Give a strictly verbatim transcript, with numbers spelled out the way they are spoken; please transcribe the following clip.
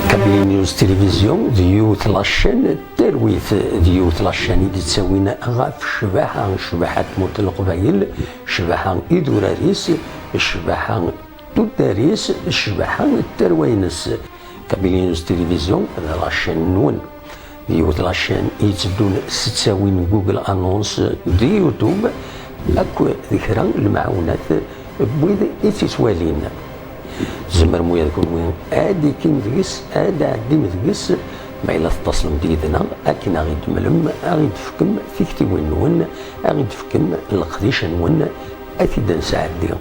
Kabili News Télévision d yiwet la chaîne n talwit, d yiwet la chaîne i d-ittawin ɣef ccbaḥa, ccbaḥa n tmurt n Leqbayel, ccbaḥa idurar-is, ccbaḥa tuddar-is, ccbaḥa n tarwa-ines. Kabili News Télévision d la chaîne-nwen. D yiwet la chaîne i yetteddun s ttawin Google Annonce d YouTube, akk d kra n lemɛawnat n wid i tt-ittwalin. Tzemrem ula d kunwi ad d-ikim deg-s, ad d-tɛeddim deg-s, ma yella tettaslem-d yid-neɣ akken a ɣ-id-temlem, a ɣ-id-tefkem tiktiwin-nwen, a ɣ-id-tefkem leqdic-nwen, a t-id-nesɛeddi.